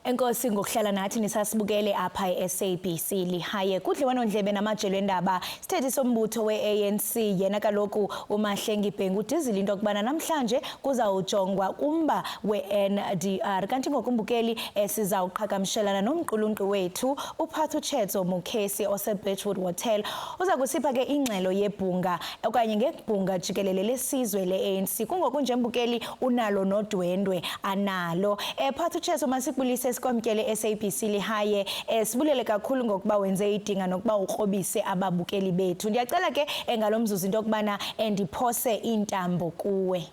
Enkosi ngokuhlala nathi nisasibukele apha e-SABC Lehae. Kudliwanondlebe namajelo endaba, isithethi sombutho we-ANC yena kaloku uMahlengi Bhengu udizile into yokubana namhlanje kuzawujongwa kumba we-NDR. Kanti ngokumbukeli sizawuqhagamshelana nomqulunqi wethu uPhathutshedzo Mokhesi oseBirchwood Hotel uza kusipha ke ingxelo yebhunga okanye ngebhunga jikelele lesizwe le-ANC. Kungoku nje mbukeli unalo nodwendwe analo. Phathutshedzo, masikubulise sikwamkele SABC Lehae. Sibulele kakhulu ngokuba wenze idinga nokuba ukrobise ababukeli bethu. Ndiyacela ke ngalo mzuzu into yokubana ndiphose iintambo kuwe.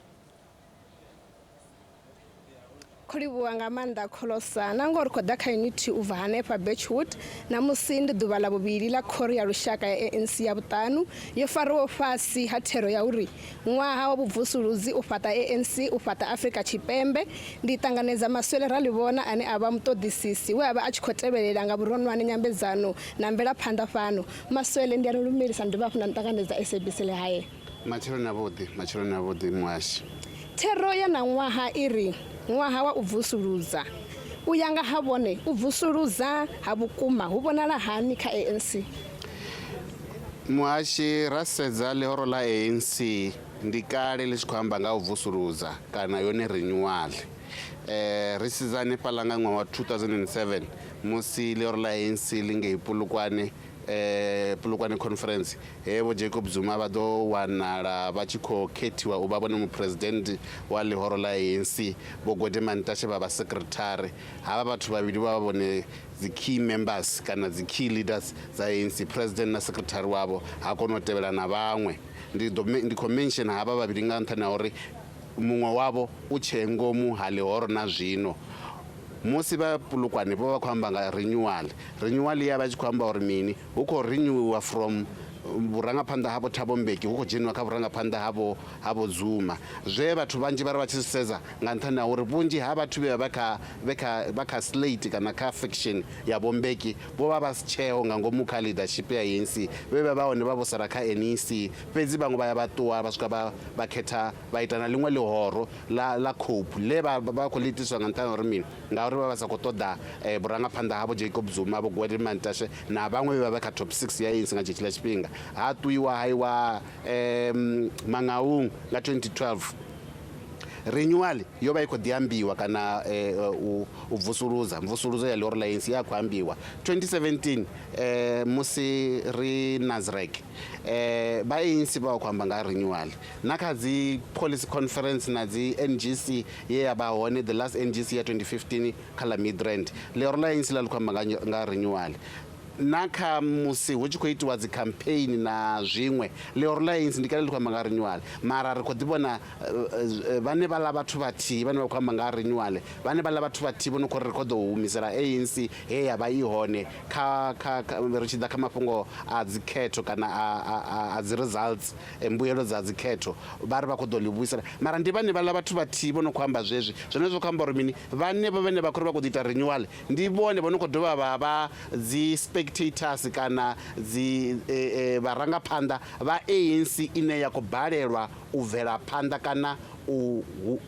Khou livhuwa nga maanḓa Kholosa na ngoho ri khou ḓa kha yunithi u bva hanefha Birchwood ṋamusi ndi ḓuvha ḽa vhuvhili ḽa khoro ya lushaka ya ANC ya vhuṱanu yo fariwaho fhasi ha thero ya uri Ṅwaha wa vhubvusuludzi u fhaṱa ANC u fhaṱa Afrika Tshipembe. Ndi ṱanganedza Maswele Ralivhona ane a vha muṱoḓisisi we a vha a tshi khou tevhelela nga vhuronwane nyambedzano na mvelaphanḓa fhano. Maswele, ndi a ni lumelisa ndi dovha hafhu nda ni ṱanganedza SABC Lehae. Matsheloni avhuḓi, matsheloni avhuḓi muhashi. Thero ya ṋaṅwaha i ri, Ṅwaha wa u Vusuludza. U ya nga ha vhone, u vusuludza ha vhukuma hu vhonala hani kha ANC? Muhashi, Ra sedza ḽihoro ḽa ANC ndi kale ḽi tshi khou amba nga u vusuludza kana yone renewal. Ri sedza hanefhaḽa nga ṅwaha wa 2007 musi ḽihoro ḽa ANC ḽi ngei Polokwane, Polokwane Conference he Vho Jacob Zuma vha ḓo wanala vha tshi khou khethiwa u vha vhone muphuresidennde wa ḽihoro ḽa ANC, Vho Gwede Mantashe vha vha sekirithari. Havha vhathu vhavhili vho vha vhone dzi key members kana dzi key leaders dza ANC, president na secretary wavho, ha kona u tevhela na vhaṅwe. Ndi ḓo ndi khou mention havha vhavhili nga nṱhani ha uri muṅwe wavho u tshee ngomu ha ḽihoro na zwino. Musi vha Polokwane vho vha khou amba nga renewal, renewal ya vha tshi khou amba uri mini? Hu khou renewiwa from vhurangaphanḓa ha Vho Thabo Mbeki hu khou dzheniwa kha vhurangaphanḓa ha Vho ha Vho Zuma. Zwe vhathu vhanzhi vha ri vha tshi zwi sedza nga nṱhani ha uri vhunzhi ha vhathu vhe vha kha vhe kha vha kha slate kana kha faction ya Vho Mbeki vho vha vha si tsheho nga ngomu kha leadership ya ANC, vhe vha vha hone vha vho sala kha NEC fhedzi vhaṅwe vha ya vha ṱuwa vha swika vha vha khetha vha ita na ḽiṅwe ḽihoro ḽa ḽa Cope ḽe vha vha khou ḽi itiswa nga nṱhani ha uri mini ngauri vha vha sa khou ṱoḓa vhurangaphanḓa ha Vho Jacob Zuma, Vho Gwede Mantashe na vhaṅwe vhe vha vha kha top 6 ya ANC nga tshetshila tshifhinga. Ha ṱuwiwa ha iwa Mangaung nga 2012. Renewal yo vha i khou ḓi ambiwa kana u vusuludza, mvusuludzo ya ḽihoro ḽa ANC ya khou ambiwa. 2017 musi ri Nasrec vha ANC vha vha khou amba nga renewal na kha dzi policy conference na dzi NGC ye ya vha hone the last NGC ya 2015 kha ḽa Midrand ḽihoro ḽa ANC ḽa ḽi khou amba nga renewal na kha musi hu tshi khou itiwa dzi campaign na zwiṅwe ḽihoro ḽa ANC ndi kale ḽi khou amba nga renewal mara ri khou ḓi vhona vhane vhaḽa vhathu vhathihi vhane vha khou amba nga renewal vhane vhaḽa vhathu vhathihi vho no khou ri khou ḓo humisela ANC he ya vha i hone kha kha ri tshi ḓa kha mafhungo a dzikhetho kana a dzi results mbuyelo dza dzikhetho vha ri vha khou ḓo ḽi vhuisela mara ndi vhane vhaḽa vhathu vhathihi vho no khou amba zwezwi zwone zwo khou amba uri mini vhane vhane vha khou ri vha khou ḓo ita renewal ndi vhone vho no khou dovha vha vha dzi spectators kana dzi vharangaphanḓa vha ANC ine ya khou balelwa u bvela phanḓa kana u, u,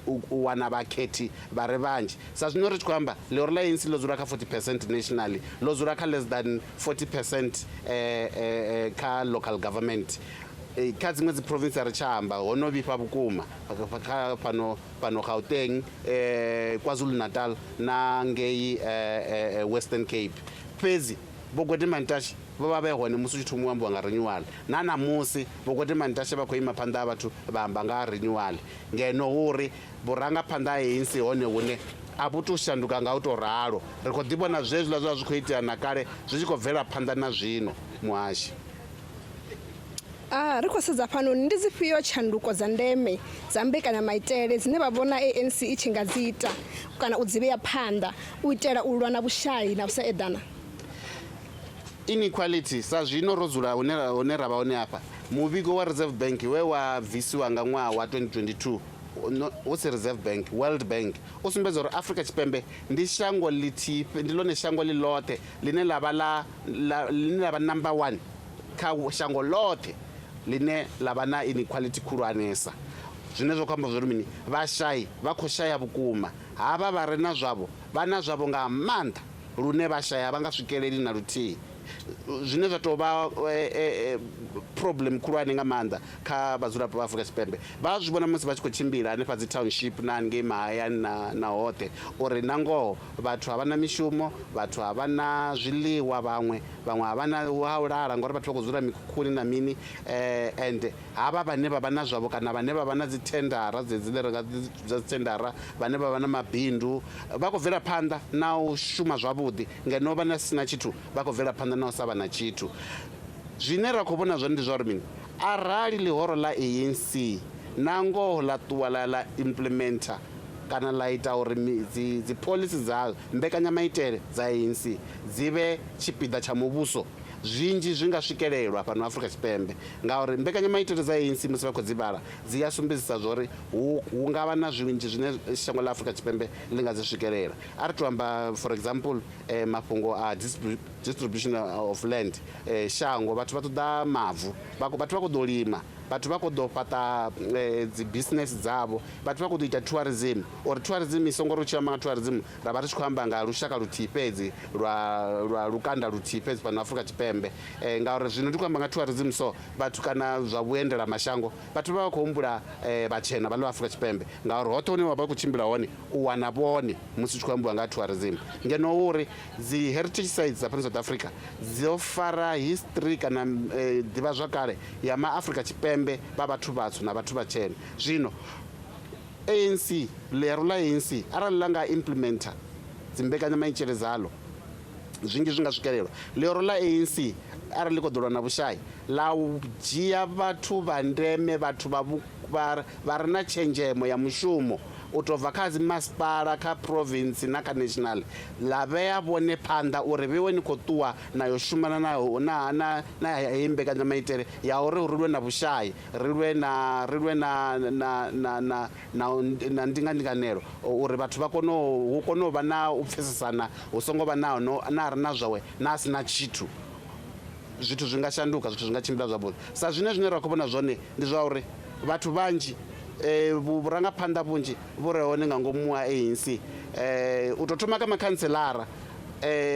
u, u wana vhakhethi vha re vhanzhi. Sa zwino ri tshi khou amba, ḽihoro ḽa ANC ḽo dzula kha 40 percent nationally, ḽo dzula kha less than 40 percent kha local government. Kha dziṅwe dzi province a ri tsha amba, ho no vhifha vhukuma kha fhano fhano Gauteng, KwaZulu-Natal na ngei Western Cape. Fhedzi Vho Gwede Mantashe vho vha vhe hone musi hu tshi thoma u ambiwa nga renewal. Na ṋamusi Vho Gwede Mantashe vha khou ima phanḓa ha vhathu vha amba nga ha renewal ngeno hu uri vhurangaphanḓa ha ANC hone hune a vhu tou shanduka nga u tou ralo. Ri khou ḓi vhona zwezwiḽa zwe zwa zwi khou itea na kale zwi tshi khou bvela phanḓa na zwino. Muhashi. A Ri khou sedza fhanoni, ndi dzifhio tshanduko dza ndeme dza mbekanyamaitele dzine vha vhona ANC i tshi nga dzi ita kana u dzi vhea phanḓa u itela u lwa na vhushai na u sa eḓana? Inequality, sa zwino ro dzula hune hune ra vha hone hafha, muvhigo wa Reserve Bank we wa bvisiwa nga ṅwaha wa 2022, no, hu si Reserve Bank, World Bank, u sumbedza uri Afrika Tshipembe ndi shango ḽithihi, ndi ḽone shango ḽi ḽoṱhe ḽine ḽa vha ḽa, ḽa, ḽine ḽa vha number one kha shango ḽoṱhe ḽine ḽa vha na inequality khulwanesa. Zwine zwa khou amba zwori mini, vhashai vha khou shaya vhukuma, havha vha re na zwavho vha na zwavho nga maanḓa lune vhashaya vha nga swikeleli na luthihi, zwine zwa tou vha problem khulwane nga maanḓa kha vhadzulapo vha Afrika Tshipembe. Vha zwi vhona musi vha tshi khou tshimbila hanefha dzi township na haningei mahayani na hoṱhe uri na ngoho vhathu a vha na mishumo, vhathu a vha na zwiḽiwa, vhaṅwe vhaṅwe a vha na ha u lala ngori vhathu vha khou dzula mikhukhuni na mini. And havha vhane vha vha na zwavho kana vhane vha vha na dzi thendara dzedzi dzine ra nga dzi thendara, vhane vha vha na mabindu vha khou bvela phanḓa na u shuma zwavhuḓi, ngeno vha na sina tshithu vha khou bvela phanḓa na u sa vha na tshithu. Zwine ra khou vhona zwone ndi zwa uri mini, arali ḽihoro ḽa ANC na ngoho ḽa ṱuwa ḽa ḽa implementer kana ḽa ita uri dzi dzi phoḽisi dza mbekanyamaitele dza ANC dzi vhe tshipiḓa tsha muvhuso, zwinzhi zwi nga swikelelwa fhano Afrika Tshipembe, ngauri mbekanyamaitele dza ANC musi vha khou dzi vhala dzi a sumbedzisa zwori hu hu nga vha na zwinzhi zwine shango ḽa Afrika Tshipembe ḽi nga dzi swikelela. A ri to amba for example mafhungo a distribution of land, shango vhathu vha ṱoḓa mavu, vhathu vha khou ḓo lima, vhathu vha khou ḓo fhaṱa dzi business dzavho, vhathu vha khou ḓo ita tourism, uri tourism i songo ri tshi amba nga tourism ra vha ri tshi khou amba nga lushaka luthihi fhedzi lwa lukanda luthihi fhedzi fhano Afrika Tshipembe. Ngauri zwino ndi khou amba nga tourism so vhathu kana zwa vhuendela mashango vhathu vha vha khou humbula vhatshena vha ḽo Afrika Tshipembe, ngauri hoṱhe hune wa vha khou tshimbila hone u wana vhone musi hu tshi khou ambiwa nga tourism. Ngeno hu uri dzi heritage sites dza fhano South Africa dzo fara history kana ḓivhazwakale ya ma Afrika Tshipembe vha vhathu vhatswu na vhathu vhatshena. Zwino ANC, ḽihoro ḽa ANC arali ḽa nga implementer dzimbekanyamaitele dzaḽo zwinzhi zwi nga swikelelwa. Ḽihoro ḽa ANC arali ḽi khou ḓo lwa na vhushai ḽa u dzhia vhathu vha ndeme, vhathu vha vha re na tshenzhemo ya mushumo u tou bva kha dzi masipala, kha province na kha national, ḽa vhea vhone phanḓa uri vheiwe ni khou ṱuwa na yo shumana na na na na heyi mbekanyamaitele ya uri ri lwe na vhushai, ri lwe na ri lwe na na na na na na ndingandinganelo uri vhathu vha kone hu kone u vha na u pfesesana, hu songo vha na na re na zwawe na a si na tshithu. Zwithu zwi nga shanduka, zwithu zwi nga tshimbila zwavhuḓi. Sa zwine zwine ra khou vhona zwone ndi zwa uri vhathu vhanzhi vhurangaphanḓa vhunzhi vhu re hone nga ngomu ha ANC, u tou thoma kha makhantselara,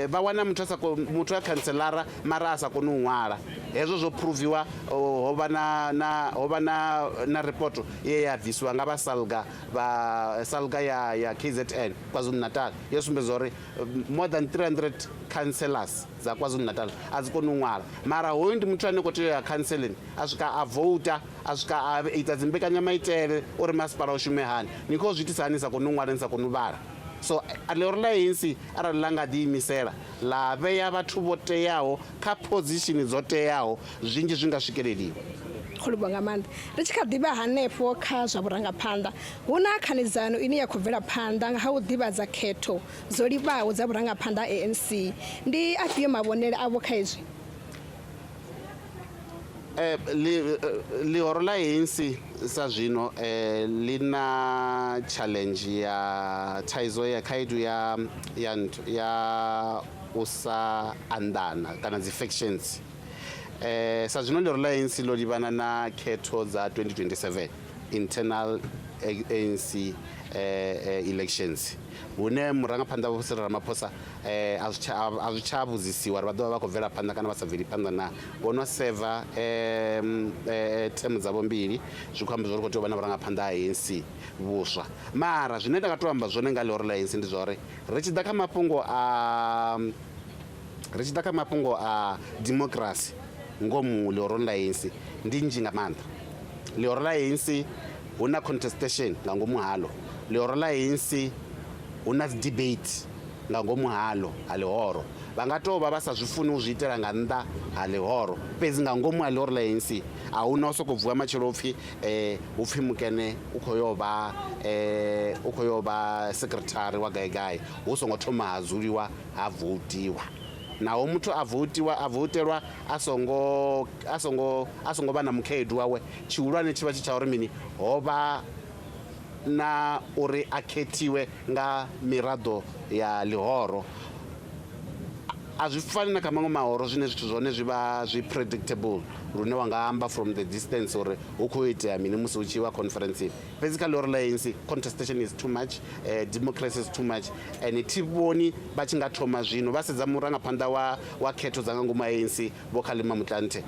vha wana muthu a sa muthu a khantselara mara a sa koni u ṅwala. Hezwo zwo phuruviwa, ho vha na na ho vha na na ripoto ye ya bvisiwa nga vha SALGA vha SALGA ya ya KZN KwaZulu-Natal, yo sumbedza uri more than 300 councillors dza KwaZulu-Natal a dzi koni u ṅwala, mara hoyu ndi muthu ane khou tea u ya counseling a swika a vouta, a swika a ita dzimbekanyamaitele uri masipala u shume hani. Ni khou zwi itisa hani ni sa koni u ṅwala, ni sa koni u vhala? So ḽihoro ḽa ANC arali ḽa nga ḓiimisela ḽa vhea vhathu vho teaho kha phozishini dzo teaho, zwinzhi zwi nga swikeleliwa. Khou livhuwa nga maanḓa. Ri tshi kha ḓi vha hanefho kha zwa vhurangaphanḓa, hu na khanedzano ine ya khou bvela phanḓa nga ha u ḓivhadza khetho dzo livhaho dza vhurangaphanḓa ha ANC. Ndi afhio mavhonele avho kha izwi? Ḽihoro ḽa ANC sa zwino ḽi na challenge ya thaidzo ya khaedu ya ya ya u sa anḓana kana dzi factions. Sa zwino ḽihoro ḽa ANC ḽo livhana na khetho dza 2027 internal ANC elections, hune murangaphanḓa Vho Cyril Ramaphosa a zwi tsha vhudzisiwa uri vha ḓo vha vha khou bvela phanḓa kana vha sa bveli phanḓa na. Vho no seva themu dzavho mbili, zwi khou amba zwa uri khou tea u vha na vhurangaphanḓa ha ANC vhuswa. Mara zwine nda nga to amba zwone nga ḽihoro ḽa ANC ndi zwa uri ri tshi ḓa kha mafhungo a ri tshi ḓa kha mafhungo a democracy ngomu ḽihoroni ḽa ANC ndi nnzhi nga maanḓa. Ḽihoro ḽa ANC hu na contestation nga ngomu haḽo, ḽihoro ḽa ANC hu na dzi debate nga ngomu haḽo ha ḽihoro. Vha nga tou vha vha sa zwi funi u zwi itela nga nnḓa ha ḽihoro, fhedzi nga ngomu ha ḽihoro ḽa ANC a hu na u sokou vuwa matshelo upfhi hu pfhi mukene u khou yo vha u khou yo vha secretary wa gai gai hu songo thoma ha dzuliwa ha voutiwa. Naho muthu a voutiwa a voutelwa a songo a songo a songo vha na mukhaedu wawe, tshihulwane tshi vha tshi tsha uri mini, ho vha na uri a khethiwe nga miraḓo ya ḽihoro. A zwi fani na kha maṅwe mahoro zwine zwithu zwone zwi vha zwi predictable, lune wa nga amba from the distance uri hu khou itea mini musi hu tshi iwa conferenceni. Fhedzi kha ḽihoro ḽa ANC contestation is too much, democracy is too much, and thi vhoni vha tshi nga thoma zwino. Vha sedza murangaphanḓa wa khetho dza nga ngomu ANC, Vho Kgalema Motlanthe,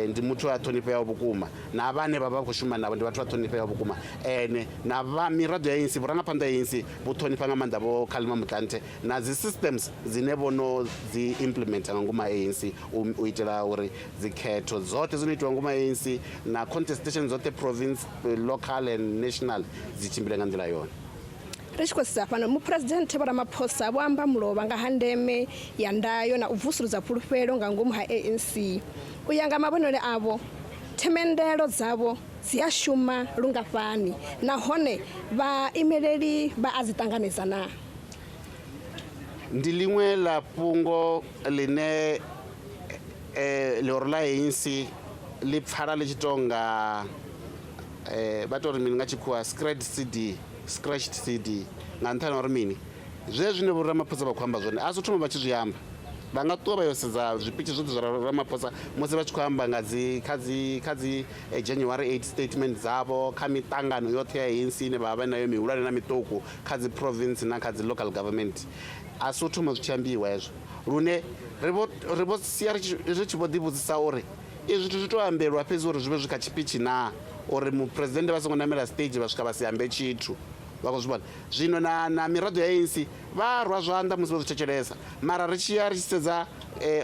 ndi muthu a ṱhonifheaho vhukuma, na vhane vha vha khou shuma navho ndi vhathu vha ṱhonifheaho vhukuma, ene na vha miraḓo ya ANC, vhurangaphanḓa ya ANC vhu ṱhonifha nga maanḓa Vho Kgalema Motlanthe na dzi systems dzine vho no dzi implementa nga ngomu ANC u itela uri dzikhetho dzoṱhe dzi no itiwa ngomu ANC na contestation dzoṱhe province, local and national dzi tshimbile nga nḓila yone. Ri tshi khou sedza fhano, Muphuresidennde Vho Ramaphosa vho amba mulovha nga ha ndeme ya ndayo na u vusuludza fhulufhelo nga ngomu ha ANC. U ya nga mavhonele avho, themendelo dzavho dzi a shuma lungafhani nahone vhaimeleli vha a dzi ṱanganedza naa? Ndi ḽiṅwe ḽa fhungo ḽine ḽihoro ḽa ANC ḽi pfala ḽi tshi tou nga vha tou ri mini nga tshikhuwa scratched CD, scratched CD nga nṱhani ha uri mini zwezwi zwine Vho Ramaphosa vha khou amba zwone a si u thoma vha tshi zwi amba. Vha nga ṱuwa vha yo sedza zwipitshi zwoṱhe zwa Ramaphosa musi vha tshi khou amba nga dzi kha dzi kha dzi January 8 statement dzavho, kha miṱangano yoṱhe ya ANC ine vha vha vha nayo mihulwane na miṱuku kha dzi province na kha dzi local government. A si u thoma zwi tshi ambiwa hezwo, lune ri vho ri vho sia ri tshi vho ḓivhudzisa uri izwi zwithu zwi tou ambelwa fhedzi uri zwi vhe zwi kha tshipitshi naa, uri muphuresidennde vha songo namela stage vha swika vha si ambe tshithu. Vha khou zwi vhona zwino na na miraḓo ya ANC vha rwa zwanḓa musi vho zwi thetshelesa, mara ri tshi ya ri tshi sedza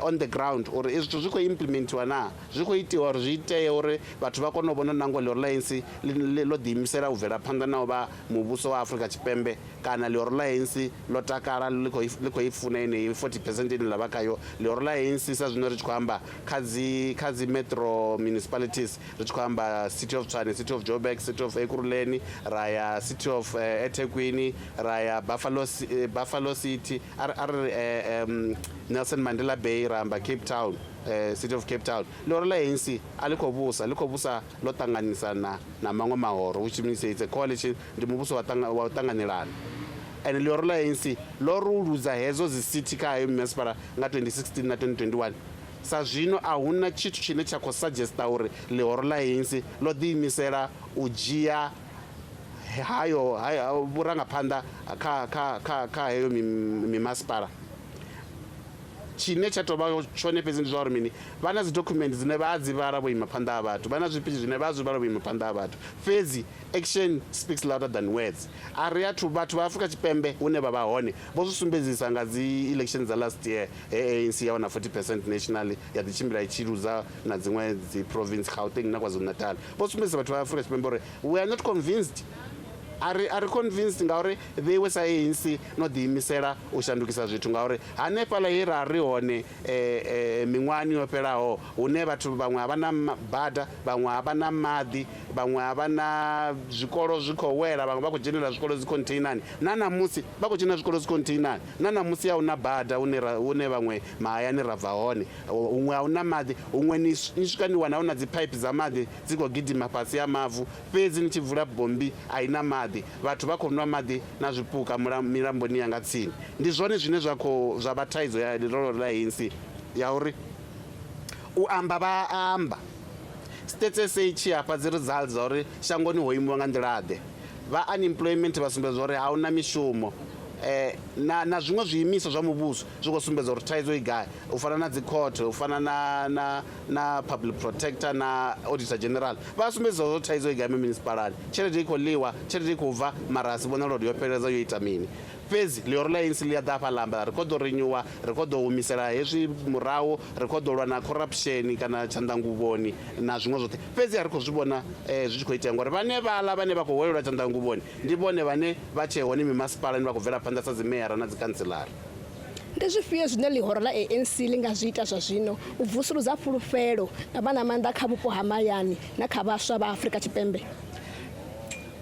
on the ground uri izwi zwithu zwi khou implementiwa naa, zwi khou itiwa uri zwi itee uri vhathu vha kone u vhona nangoho ḽihoro ḽa ANC ḽo ḓiimisela u bvela phanḓa na u vha muvhuso wa Afrika Tshipembe, kana ḽihoro ḽa ANC ḽo takala ḽi khou i funa yeneyi 40 percent ine ḽa vha khayo. Ḽihoro ḽa ANC sa zwino ri tshi khou amba kha dzi kha dzi metro municipalities, ri tshi khou amba City of Tshwane, City of Joburg, City of Ekurhuleni, ra ya City of eThekwini, ra ya Buffalo, Buffalo City, a ri Nelson Mandela Bay, ra amba Cape Town, City of Cape Town. Ḽihoro ḽa ANC a ḽi khou vhusa, ḽi khou vhusa ḽo ṱanganisa na na maṅwe mahoro, which means it's a coalition, ndi muvhuso wa wa u ṱanganelana. And ḽihoro ḽa ANC ḽo ri luza hedzo dzi city kha hayo mimasipala nga 2016 na 2021. Sa zwino a huna tshithu tshine tsha khou suggesta uri ḽihoro ḽa ANC ḽo ḓiimisela u dzhia hayo hayo vhurangaphanḓa kha kha kha kha heyo mimasipala. Tshine tsha tou vha tshone fhedzi ndi zwa uri mini, vha na dzi document dzine vha a dzi vhala vho ima phanḓa ha vhathu, vha na zwipitshi zwine vha a zwi vhala vho ima phanḓa ha vhathu, fhedzi action speaks louder than words. A ri athu vhathu vha Afrika Tshipembe hune vha vha hone vho zwi sumbedzisa nga dzi election dza last year, he ANC ya wana 40 percent nationally, ya ḓi tshimbila i tshi luza na dziṅwe dzi province, Gauteng na KwaZulu-Natal. Vho sumbedzisa vhathu vha Afrika Tshipembe uri we are not convinced, a ri a ri convinced ngauri vheiwe sa ANC no ḓiimisela u shandukisa zwithu, ngauri hanefhaḽa he ra ri hone miṅwahani yo fhelaho, hune vhathu vhaṅwe a vha na bada, vhaṅwe a vha na maḓi, vhaṅwe a vha na zwikolo zwi khou wela, vhaṅwe vha khou dzhenela zwikolo dzi khontheinani, na ṋamusi vha khou dzhena zwikolo dzi khontheinani, na ṋamusi a huna bada hune ra hune vhaṅwe mahayani ra bva hone, huṅwe a huna maḓi, huṅwe ni swika ni wana hu na dzi phaiphi dza maḓi dzi khou gidima fhasi ha mavu, fhedzi ni tshi vula bommbi a i na maḓi, vhathu vha khou nwa maḓi na zwipuka milamboni ya nga tsini. Ndi zwone zwine zwa khou zwa vha thaidzo ya ḽihoro ḽa ANC ya uri u amba vha a amba. Stats SA tshi a fha dzi results dza uri shangoni ho imiwa nga nḓila ḓe. Vha unemployment vha sumbedza uri a huna mishumo, na na zwiṅwe zwiimiswa zwa muvhuso zwi khou sumbedza uri thaidzo i gai, u fana na dzi court, u fana na na na public protector na auditor general, vha sumbedzisa uri thaidzo i gai mimunisipalani. Tshelede i khou ḽiwa, tshelede i khou bva, mara a si vhonala uri yo fheleledza yo ita mini. Fhedzi ḽihoro ḽa ANC ḽi a ḓa hafha ḽa amba ri khou ḓo renewa, ri khou ḓo humisela hezwi murahu, ri khou ḓo lwa na corruption kana tshanḓanguvhoni na zwiṅwe zwoṱhe, fhedzi a ri khou zwi vhona zwi tshi khou itea, ngori vhane vhaḽa vhane vha khou hwelelwa tshanḓanguvhoni ndi vhone vhane vha tshe hone mimasipalani, vha khou bvela phanḓa sa dzi meyara na dzi kantselara. Ndi zwifhio zwine ḽihoro ḽa ANC ḽi nga zwi ita zwa zwino u vusuludza fhulufhelo nga vha na maanḓa kha vhupo ha mahayani na kha vhaswa vha Afrika Tshipembe?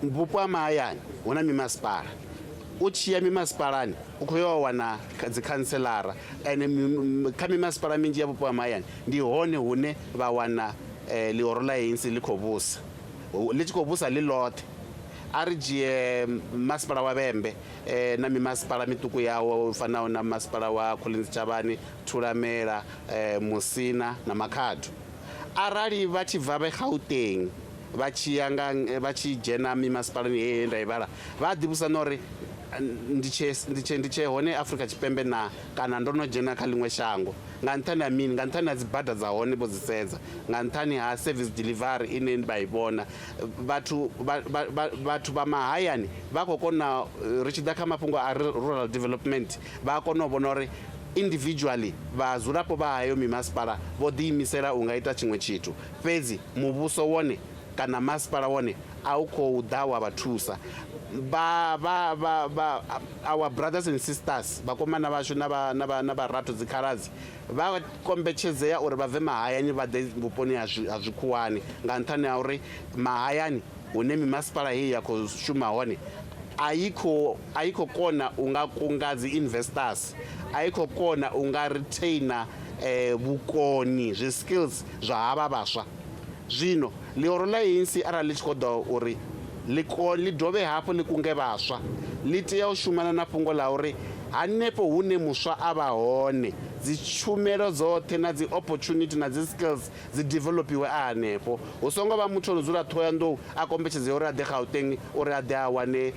Vhupo ha mahayani hu na mimasipala, u tshi ya mimasipalani u khou ya wana dzikhantselara, ende kha mimasipala minzhi ya vhupo ha mahayani ndi hone hune vha wana ḽihoro ḽa ANC ḽi khou vhusa, ḽi tshi khou vhusa ḽi ḽoṱhe. A ri dzhie masipala wa Vhembe na mimasipala miṱuku yawo u fanaho na masipala wa Collins Chavhani, Thulamela, Musina na Makhado. Arali vha tshi bva vhe Gauteng vha tshi ya nga vha tshi dzhena mimasipalani heyi nda i vhala, vha a ḓivhusa na uri ndi tshe ndi tshe ndi tshe hone Afrika Tshipembe na kana ndo no dzhena kha ḽiṅwe shango. Nga nṱhani ha mini? Nga nṱhani ha dzi bada dza hone vho dzi sedza, nga nṱhani ha service delivery ine vha i vhona. Vhathu vha, vha, vhathu vha mahayani vha khou kona, ri tshi ḓa kha mafhungo a rural development, vha a kona u vhona uri individually vhadzulapo vha hayo mimasipala vho ḓiimisela u nga ita tshiṅwe tshithu, fhedzi muvhuso wone kana masipala wone a u khou ḓa wa vha thusa. Vha, vha, vha, vha, our brothers and sisters, vhakomana vhashu na vha, na vha, na vharathu dzikhaladzi, vha kombetshedzea uri vha bve mahayani vha ḓe vhuponi ha zwikhuwani nga nṱhani ha uri mahayani hune mimasipala heyi ya khou shuma hone a i khou a i khou kona u nga kunga dzi investors, a i khou kona u nga retainer vhukoni zwi skills zwa havha vhaswa. Zwino ḽihoro ḽa ANC arali ḽi tshi khou ḓa uri ḽi dovhe hafhu ḽi kunge vhaswa, ḽi tea u shumana na fhungo ḽa uri hanefho hune muswa a vha hone dzi tshumelo dzoṱhe na dzi opportunity na dzi skills dzi developiwe a hanefho. Hu songo vha muthu o no dzula Ṱhohoyanḓou a kombetshedzea uri a ḓe Gauteng uri a ḓe a wane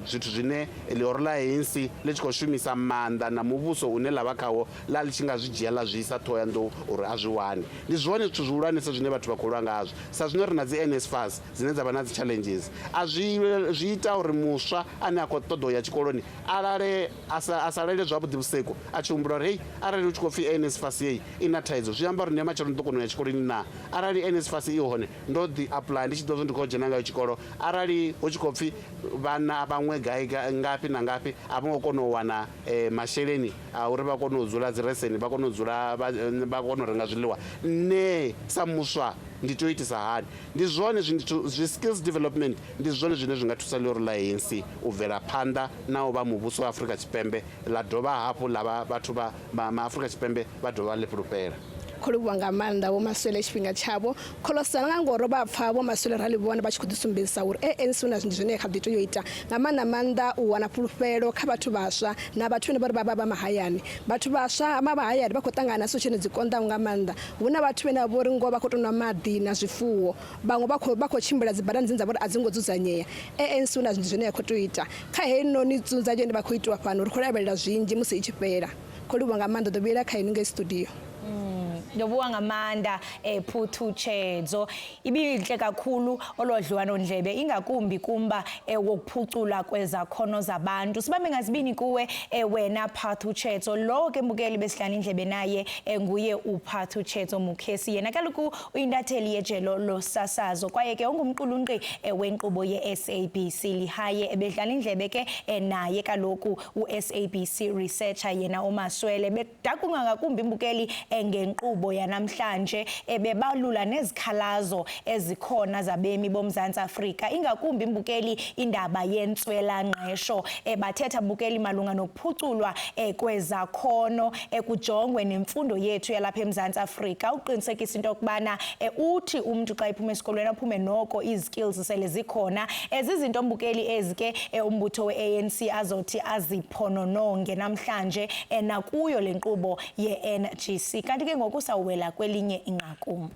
zwithu zwine ḽihoro ḽa ANC ḽi tshi khou shumisa maanḓa na muvhuso une ḽa vha khawo ḽa ḽi tshi nga zwi dzhia ḽa zwi isa Ṱhohoyanḓou uri a zwi wane. Ndi zwone zwithu zwihulwanesa zwine vhathu vha khou lwa ngazwo. Sa zwino ri na dzi NSFAS dzine dza vha na dzi challenges, a zwi zwi ita uri muswa ane a khou ṱoḓa u ya tshikoloni a lale a sa, a sa lale zwavhuḓi vhusiku a tshi humbula uri hei arali hu tshi khou pfhi NSFAS heyi i na thaidzo zwi amba uri nṋe matshelo ndi ḓo kona u ya tshikoloni naa? Arali NSFAS i hone ndo ḓi apply ndi tshi ḓo ndi khou dzhena ngayo tshikolo. Arali hu tshi khou pfhi vhana vhaṅwe gai ngafhi na ngafhi a vho ngo kona u wana masheleni a uri vha kone u dzula dzireseni, vha kone u dzula vha kone u renga zwiḽiwa, nṋe sa muswa ndi tea u itisa hani? Ndi zwone zwithu zwi skills development ndi zwone zwine zwi nga thusa ḽihoro ḽa ANC u bvela phanḓa na u vha muvhuso wa Afrika Tshipembe ḽa dovha hafhu ḽa vha vhathu vha ma Afrika Tshipembe vha dovha ḽi fhulufhela. Khou livhuwa nga maanḓa Vho Maswele tshifhinga tshavho. Kholosana nga ngoro vha pfa Vho Maswele ra ḽi vhona vha tshi khou ḓi sumbedzisa uri ANC hu na zwinzhi zwine ya kha ḓi tea u ita, nga maanḓa maanḓa u wana fhulufhelo kha vhathu vhaswa na vhathu vhane vha ri vha vha vha mahayani. Vhathu vhaswa vha mahayani vha khou ṱangana na situation dzi konḓaho nga maanḓa. Hu na vhathu vhane vha vho ri ngoho vha khou tou nwa maḓi na zwifuwo, vhaṅwe vha khou vha khou tshimbila dzi badani dzine dza vha uri a dzi ngo dzudzanyea. ANC hu na zwinzhi zwine ya khou tea u ita kha heinoni nzudzanyo ine vha khou itiwa fhano, ri khou lavhelela zwinzhi musi i tshi fhela. Khou livhuwa nga maanḓa, ḓo vhuyela kha inwi ngei studio. Ndo vhuwa nga maanḓa Phuthutshedzo. Ibintle kakhulu olodliwano-ndlebe, ingakumbi kumba wokuphucula kwezakhono zabantu. Sibambe ngazibini kuwe wena Phuthutshedzo. Lo ke mbukeli besidlana indlebe naye nguye uPhuthutshedzo Mukhesi. Yena kaloku uyintatheli yejelo losasazo kwaye ke ungumqulunqi wenkqubo ye-SABC Lehae. Ebedlala indlebe ke naye kaloku u-SABC researcher yena uMaswele, bedakunga ngakumbi mbukeli ngenkqubo yanamhlanje, bebalula nezikhalazo ezikhona zabemi boMzantsi Afrika, ingakumbi mbukeli indaba yentswelangqesho. Bathetha mbukeli malunga nokuphuculwa kwezakhono, kujongwe nemfundo yethu yalapha eMzantsi Afrika uqinisekisa into yokubana uthi umntu xa ephuma esikolweni aphume noko izi-skills sele zikhona. Zizinto mbukeli ezi ke umbutho we-ANC azothi aziphonononge namhlanje nakuyo le nkqubo ye-NGC. Kanti ke ngoku sawuwela kwelinye inqaku.